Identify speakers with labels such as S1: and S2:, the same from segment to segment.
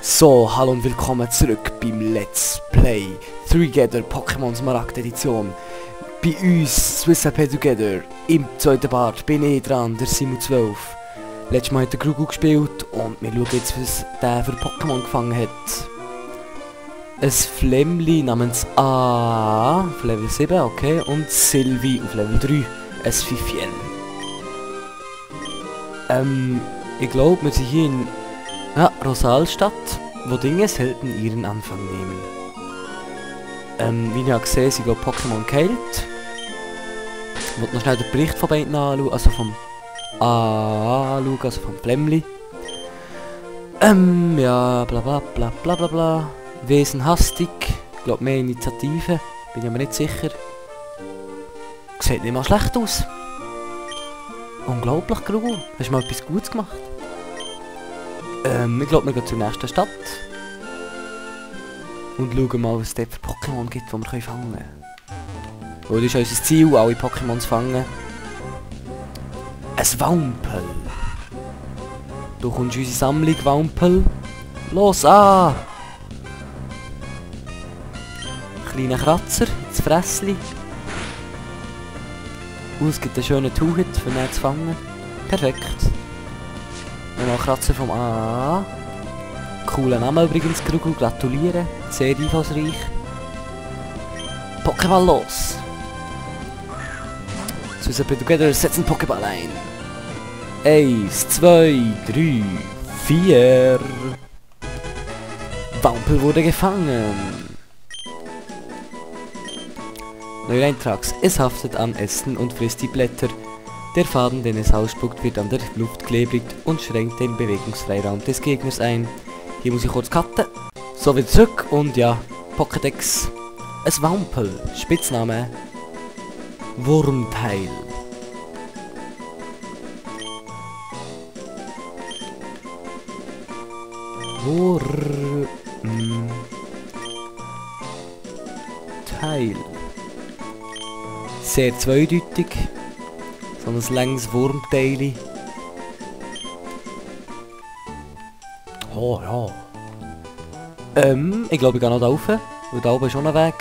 S1: So, hallo und willkommen zurück beim Let's Play Together Pokémon Smaragd Edition. Bei uns, Swiss AP Together, im zweiten Part bin ich dran, der Simu12. Letztes Mal hat der Grugu gespielt und wir schauen jetzt, was der für Pokémon gefangen hat. Ein Flemli namens A auf Level 7, okay, und Sylvie auf Level 3, ein Pfiffchen. Ich glaube, wir sind hier in Rosalstadt, wo Dinge selten ihren Anfang nehmen. Wie ich ja gesehen, sind Pokémon geheilt. Ich wollte noch schnell den Bericht von beiden anschauen, also vom A anschauen, also vom Flemli. Ja, bla bla bla bla bla bla. Wesen hastig, ich glaube mehr Initiative, bin ich mir nicht sicher. Sieht nicht mal schlecht aus. Unglaublich, Grugu, hast du mal etwas Gutes gemacht? Ich glaube, wir gehen zur nächsten Stadt. Und schauen mal, was es dort für Pokémon gibt, die wir fangen können. Oh, das ist unser Ziel, alle Pokémon zu fangen. Ein Wampel. Du kommst in unsere Sammlung, Wampel. Los, an! Kleiner Kratzer, ins Fressli. Es gibt einen schönen Two-Hit, für ihn zu fangen. Perfekt. Noch Kratzer vom A. Cooler Name übrigens, Grugu, gratuliere. Sehr einfallsreich. Pokéball los! Swiss AP Together, setzen Pokéball ein. 1, 2, 3, 4. Wampel wurde gefangen. Neuer Eintrag. Es haftet an Ästen und frisst die Blätter. Der Faden, den es ausspuckt, wird an der Luft klebrig und schränkt den Bewegungsfreiraum des Gegners ein. Hier muss ich kurz cutten. So, wieder zurück und ja, Pokédex. Es Wampel, Spitzname Wurmteil. Wurmteil. Sehr zweideutig. So ein langes Wurmteil. Oh ja. Ich glaube, ich gehe noch da rauf. Weil da oben ist schon ein Weg.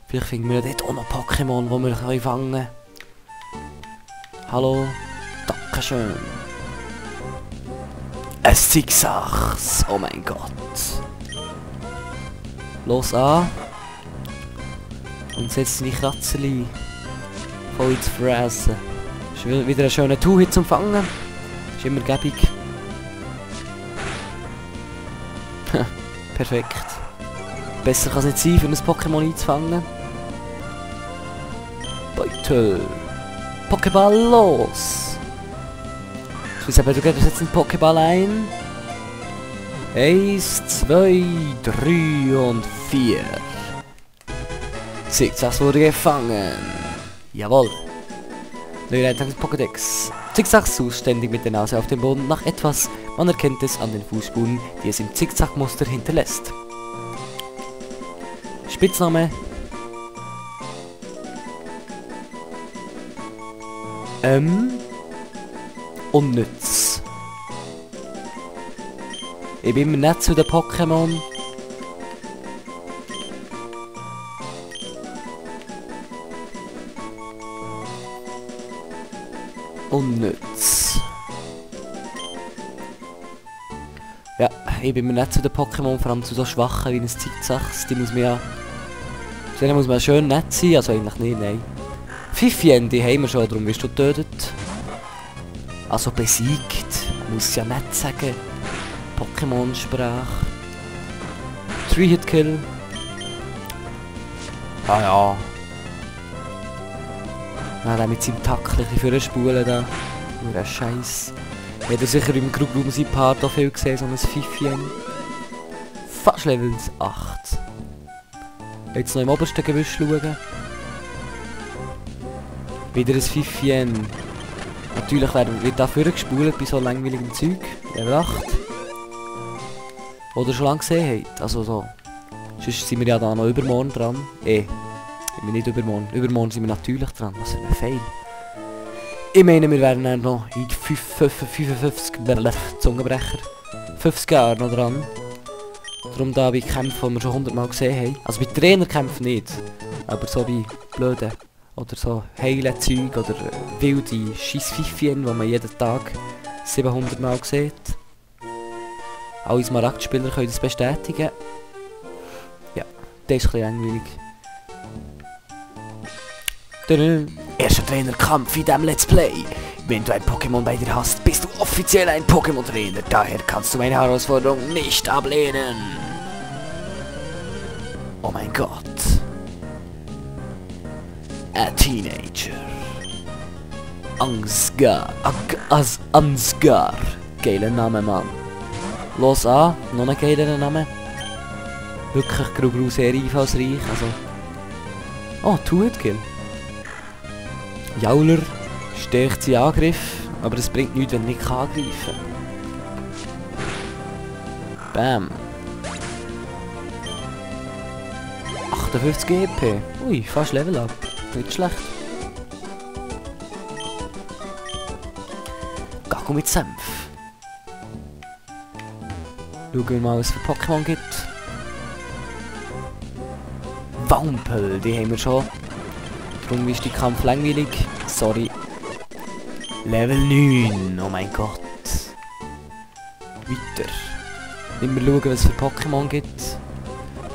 S1: Vielleicht finden wir dort auch noch Pokémon, die wir fangen können. Hallo. Dankeschön. Ein Zigzags. Oh mein Gott. Los an. Und setzt die Kratzerli voll zu fressen. Ist wieder ein schöner Two-Hit zum Fangen. Ist immer gäbig. Perfekt. Besser kann es nicht sein, für ein Pokémon einzufangen. Beutel. Pokéball los! Swiss AP Together setzen Pokéball ein. 1, 2, 3 und 4. Zigzags wurde gefangen. Jawohl. Neuer Eintrag des Pokédex. Zigzags sucht ständig mit der Nase auf dem Boden nach etwas. Man erkennt es an den Fußspuren, die es im Zickzackmuster hinterlässt. Spitzname. Unnütz. Ich bin immer nicht zu den Pokémon. Unnütz. Ja, ich bin mir nicht zu den Pokémon, vor allem zu so schwachen wie ein Zigzags. Die muss man ja... Zu denen muss man schön nett sein, also eigentlich nicht, nein. Pfiffchen, die haben wir schon, darum wirst du getötet. Also besiegt, muss ja nett sagen. Pokémon-Sprache. 3-Hit-Kill. Ah ja. Ja, der mit seinem Tackl für den Spulen da. Nur ein Scheiß. Hat er sicher im Gruppen sein Part auch viel gesehen, so ein Pfiffchen. Fast Level 8. Jetzt noch im obersten Gebüsch schauen. Wieder ein Pfiffchen. Natürlich wird da vorher gespult bei so langweiligem Zeug. Level 8. Oder schon lange gesehen habt. Also so. Sonst sind wir ja da noch übermorgen dran. Sind wir nicht übermorgen. Übermorgen sind wir natürlich dran. Was für ein Fail. Ich meine, wir werden dann noch in 55 Zungenbrecher 50 Jahren noch dran. Darum da bei Kämpfen, die wir schon 100 Mal gesehen haben. Also bei Trainerkämpfen nicht. Aber so bei blöden oder so heilen Zeug oder wilde Scheissfiffien, die man jeden Tag 700 Mal sieht. Alle Smaragd-Spieler können das bestätigen. Ja, das ist ein bisschen langweilig. Erster Trainerkampf in diesem Let's Play. Wenn du ein Pokémon bei dir hast, bist du offiziell ein Pokémon-Trainer. Daher kannst du meine Herausforderung nicht ablehnen. Oh mein Gott. A Teenager. Ansgar. Geiler Name, Mann. Los an, noch ein geiler Name. Wirklich Grau sehr einfallsreich, also... Oh, Two-Hit-Kill. Jauler stärkt seinen Angriff, aber es bringt nichts, wenn er nicht angreifen kann. Bam. 58 EP. Ui, fast Level up. Nicht schlecht. Gago mit Senf. Schauen wir mal, was es für Pokémon gibt. Wampel, die haben wir schon. Darum ist die Kampf langweilig. Sorry. Level 9. Oh mein Gott. Weiter. Immer schauen, was es für Pokémon gibt.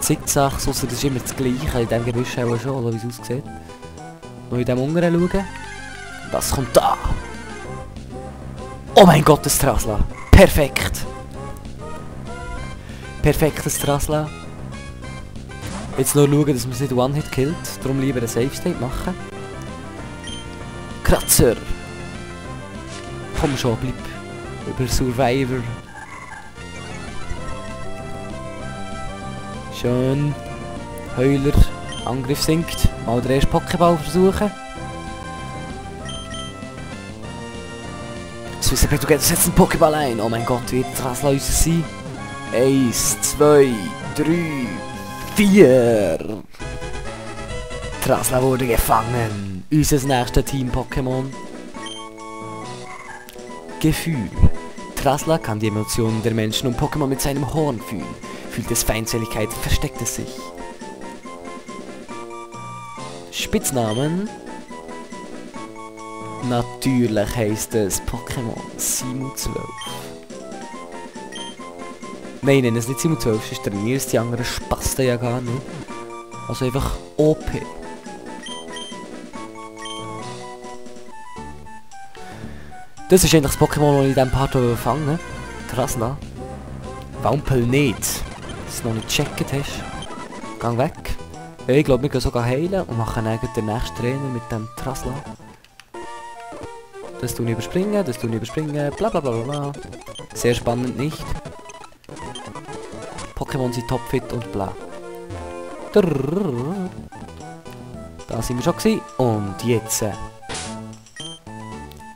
S1: Zickzacks, ausser das ist immer das gleiche. In diesem Gebüsch auch schon, oder wie es aussieht. Noch in diesem unteren schauen. Was kommt da? Oh mein Gott, das Trasla. Perfekt. Perfektes Trasla. Jetzt nur schauen, dass man es nicht One-Hit killt. Darum lieber einen Safe-State machen. Kratzer. Komm schon, bleib. Über Survivor. Schön. Heuler. Angriff sinkt. Mal den ersten Pokéball versuchen. Swiss Petuget setzt einen Pokéball ein. Oh mein Gott, wird Trasla unser sein? 1, 2, 3, 4. Trasla wurde gefangen. Unser nächstes Team-Pokémon. Gefühl. Trasla kann die Emotionen der Menschen und Pokémon mit seinem Horn fühlen. Fühlt es Feindseligkeit, versteckt es sich. Spitznamen. Natürlich heisst es Pokémon Simu12. Nein, nein, es ist nicht Simu12, es ist trainiert, die anderen spasten ja gar nicht. Also einfach OP. Das ist eigentlich das Pokémon, das ich in diesem Part fangen. Trasla. Wampel nicht. Dass du noch nicht gecheckt hast. Gang weg. Ich glaube, wir gehen sogar heilen und machen dann den nächsten Trainer mit dem Trasla. Das tun überspringen, das tun überspringen, bla bla bla bla. Sehr spannend, nicht? Pokémon sind topfit und bla. Da sind wir schon gewesen. Und jetzt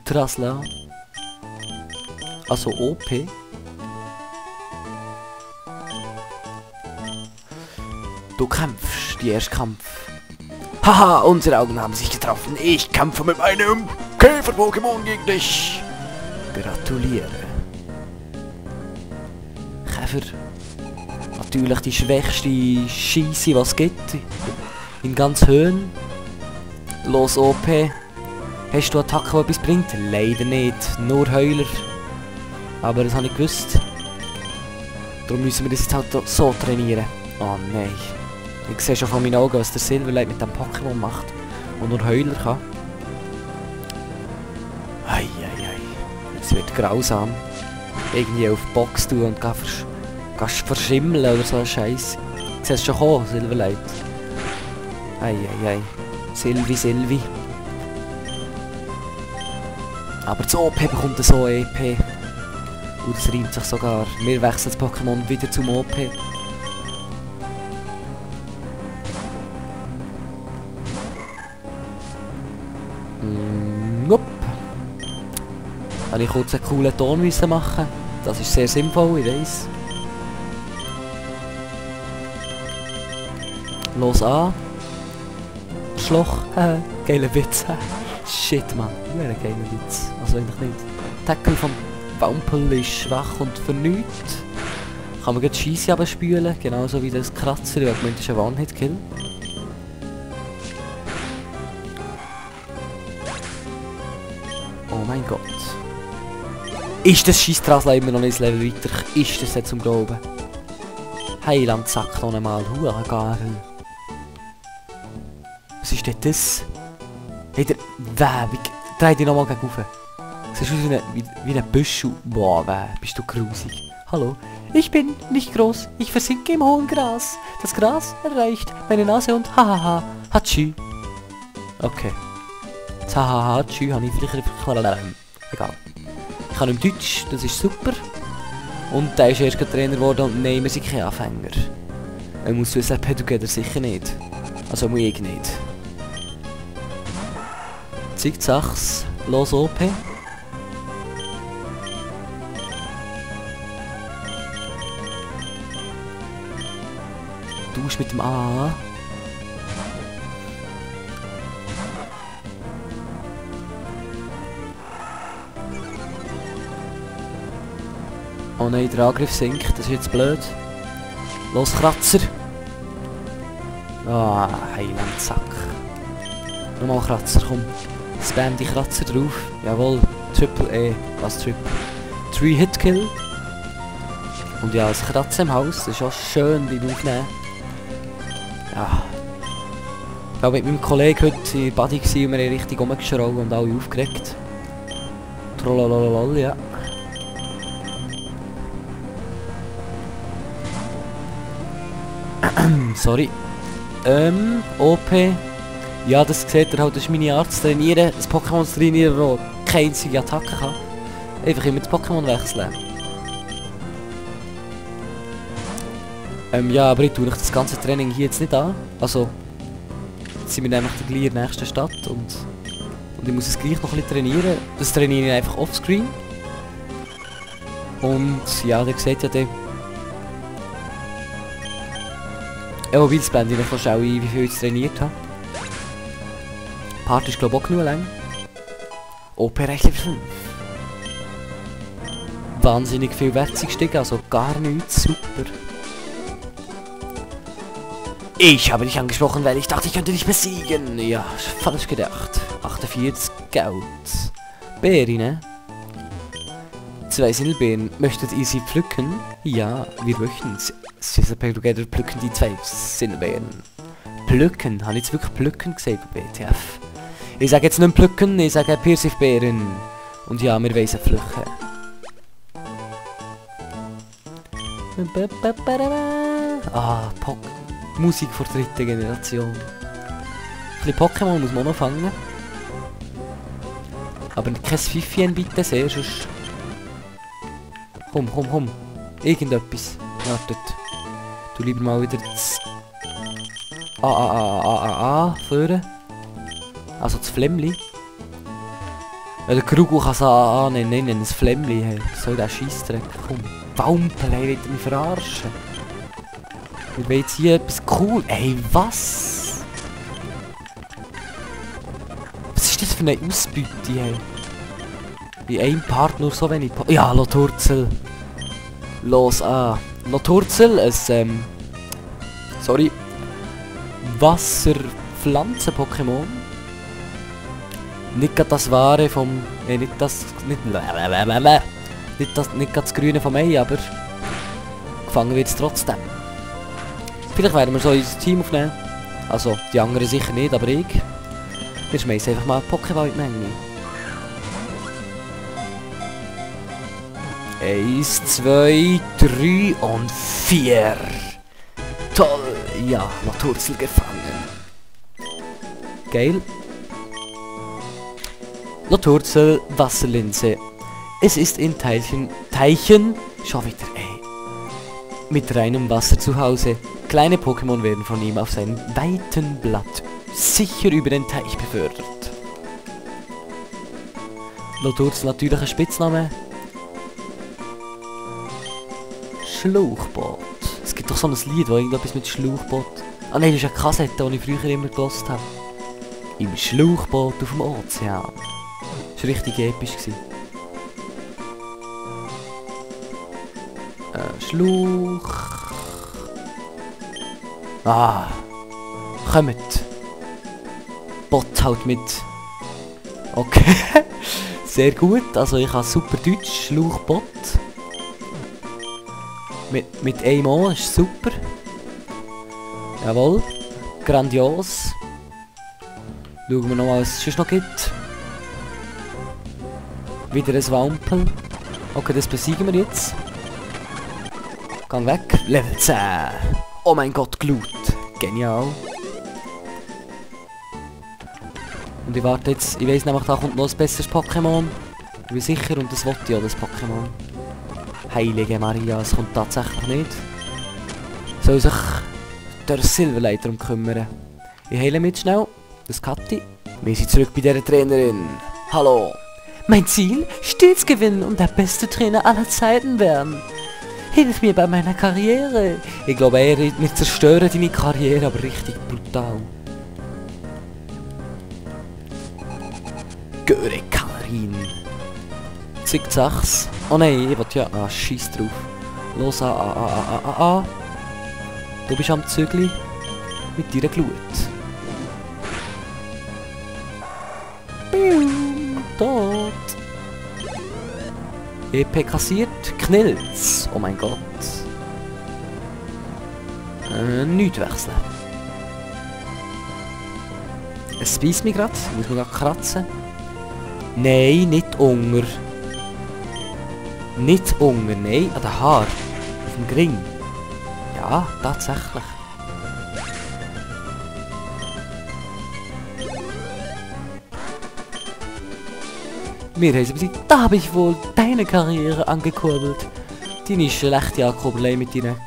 S1: Trasla. Also OP. Du kämpfst, die erste Kampf. Haha, unsere Augen haben sich getroffen. Ich kämpfe mit meinem Käfer-Pokémon gegen dich. Gratuliere. Käfer. Natürlich die schwächste Scheisse, was es gibt. In ganz Höhen. Los OP. Hast du Attacke, die etwas bringt? Leider nicht. Nur Heuler. Aber das habe ich gewusst. Darum müssen wir das jetzt halt so trainieren. Oh nein. Ich sehe schon von meinen Augen, was der Silverlight mit dem Pokémon macht. Und nur Heuler kann. Eieiei. Es wird grausam. Irgendwie auf die Box tun und gehst verschimmeln oder so ein Scheiß. Du siehst schon kommen, Silverlight. Eieiei. Silvi. Aber das OP bekommt so EP. Und das reimt sich sogar. Wir wechseln das Pokémon wieder zum OP. Habe ich kurz einen coolen Ton machen. Das ist sehr sinnvoll, ich weiss. Los an. Schloch. Geiler Witz. Shit, Mann. Wäre ein geiler Witz. Also eigentlich nicht. Tackle vom Wampel ist schwach und vernünftig. Kann man die Scheisse abspülen, genauso wie das Kratzer, weil das ist ein One-Hit-Kill. Oh mein Gott. Ist das Scheissdrasel immer noch nicht ein Level weiter? Ist das jetzt zum Glauben? Heiland sagt noch einmal, Hurengarel. Was ist denn das? Hey, der Wäbig. Dreh dich nochmal gegen rauf. Siehst du aus wie ein Büschel? Boah, bist du grusig. Hallo? Ich bin nicht groß. Ich versinke im hohen Gras. Das Gras erreicht meine Nase und hahaha. Hatschü. Okay. Das hahaha Hatschü habe ich vielleicht... Egal. Ich kann im Deutsch, das ist super. Und der ist erst Trainer geworden und nein, wir sind keine Anfänger. Er muss wissen, Pedugeder sicher nicht. Also muss ich nicht. Zickzacks, los OP. Du bist mit dem A. Oh nein, der Angriff sinkt, das ist jetzt blöd. Los, Kratzer! Ah, Heilandsack. Nochmal Kratzer, komm. Spam die Kratzer drauf. Jawohl, Triple E, was Triple? 3-Hit-Kill. Und ja, das Kratzen im Haus, das ist auch schön beim Aufnehmen. Ja. Ich war mit meinem Kollegen heute in Badi und wir haben richtig rumgeschraubt und alle aufgeregt. Trollololol, ja. Sorry. OP. Ja, das seht ihr halt, das ist meine Art zu trainieren. Das Pokémon zu trainieren, das keine einzige Attacke kann. Einfach immer das Pokémon wechseln. Ja, aber ich tue das ganze Training hier jetzt nicht an. Also, jetzt sind wir nämlich gleich in der nächsten Stadt und ich muss es gleich noch ein bisschen trainieren. Das trainiere ich einfach offscreen. Und ja, der seht ja dann. Ja, wobei das blende ich noch schnell ein, wie viel ich trainiert habe. Part ist glaube ich auch genug lang. OP reicht 5. Wahnsinnig viel Wertungsstieg, also gar nichts, super. Ich habe dich angesprochen, weil ich dachte, ich könnte dich besiegen. Ja, falsch gedacht. 48 Geld. Beere, ne? 2 Sindelbeeren. Möchtet ihr sie pflücken? Ja, wir möchten. Pedugeder pflücken die 2 Sindelbeeren. Pflücken? Habe ich jetzt wirklich pflücken gesagt, WTF? Ich sage jetzt nicht pflücken, ich sage Pfirsichbeeren. Und ja, wir wollen sie pflücken. Ah, Musik vor 3. Generation. Ein bisschen Pokémon muss man noch fangen. Aber kein Pfiffchen bitte sehr, sonst... Komm. Irgendetwas. Wartet. Du lieber mal wieder das... führen. Also das Flämmli. Ja, der Krugel kann es nennen, das Flämmli. Hey. Soll der Scheissdreck? Komm. Wampel, hey, wollt ihr mich verarschen? Wir wollen jetzt hier etwas cool. Ey, was? Was ist das für eine Ausbeute, hey? Bei einem Part nur so wenig... Ja, Loturzel. Los an. Loturzel, ein... sorry. Wasserpflanzen-Pokémon. Nicht gerade das Wahre vom... nicht das... Nicht das Grüne vom Ei, aber... gefangen wird es trotzdem. Vielleicht werden wir so unser Team aufnehmen. Also, die anderen sicher nicht, aber ich. Wir schmeißen einfach mal Pokéball in die Menge. 1, 2, 3 und 4. Toll! Ja, Loturzel gefangen. Geil. Loturzel, Wasserlinse. Es ist in Teichen, schon wieder, ey. Mit reinem Wasser zu Hause. Kleine Pokémon werden von ihm auf seinem weiten Blatt sicher über den Teich befördert. Loturzel natürlicher Spitzname. Schlauchboot. Es gibt doch so ein Lied, wo irgendetwas mit Schlauchboot... Ah nein, das ist eine Kassette, die ich früher immer gehört habe. Im Schlauchboot auf dem Ozean. Das war richtig episch. Schlauch. Ah. Kommt. Bot halt mit. Okay. Sehr gut. Also ich habe super Deutsch. Schlauchbot. Mit einem O ist super. Jawohl. Grandios. Schauen wir noch mal, was es sonst noch gibt. Wieder ein Wampel. Okay, das besiegen wir jetzt. Gang weg. Level 10. Oh mein Gott, Glut. Genial. Und ich warte jetzt, ich weiss nämlich, da kommt noch ein besseres Pokémon. Ich bin sicher und das wollte ich auch, das Pokémon. Heilige Maria, es kommt tatsächlich nicht. Soll sich der Silverlight darum kümmern. Ich heile mich schnell. Das Kathi. Wir sind zurück bei dieser Trainerin. Hallo. Mein Ziel? Stets gewinnen und der beste Trainer aller Zeiten werden. Hilf mir bei meiner Karriere. Ich glaube, wir zerstören deine Karriere, aber richtig brutal. Göre Kalerin. Zickzacks. Oh nein, ich wollte ja... Ah, scheiß drauf. Los, Du bist am Zügli mit deiner Glut. Tot. EP kassiert. Knills. Oh mein Gott. Nicht wechseln. Es beißt mich gerade. Muss man gerade kratzen. Nein, nicht Unger. Nicht Unger, nein. An den Haar. Auf dem Gring. Ja, tatsächlich. Wir haben sie da habe ich wohl deine Karriere angekurbelt. Deine schlechte Ankurbelei mit deinen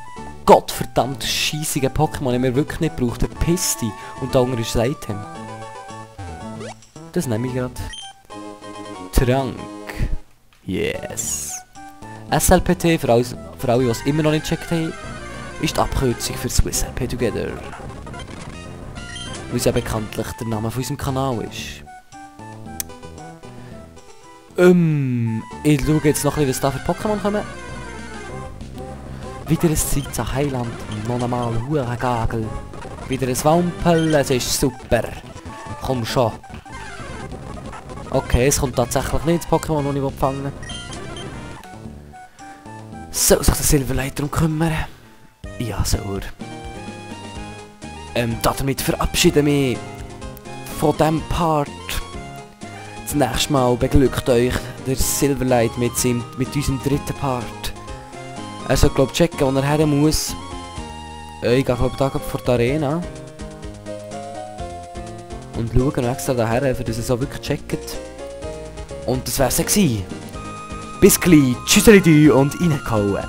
S1: gottverdammt scheissigen Pokémon, die wir wirklich nicht braucht. Der Pisti und der andere ist das Item. Das nehme ich gerade. Trank. Yes. SLPT, für alle, die es immer noch nicht gecheckt haben, ist die Abkürzung für Swiss LP Together. Weil es ja bekanntlich der Name von unserem Kanal ist. Ich schaue jetzt noch ein bisschen, was da für Pokémon kommen. Wieder ein Ziza Heiland, noch einmal Huren-Gagel. Wieder ein Wampel, es ist super. Komm schon. Okay, es kommt tatsächlich nicht das Pokémon, das ich fangen will. Soll sich der Silverlight darum kümmern? Ja, soll er. Damit verabschiede ich mich von diesem Part. Das nächste Mal beglückt euch der Silverlight mit unserem dritten Part. Er soll, glaube ich, checken, wo er her muss. Ich gehe, glaube ich, da vor der Arena. Und schauen extra daher, für das er so wirklich checkt. Und das wär's gewesen. Bis gleich, tschüsseli und reingehauen.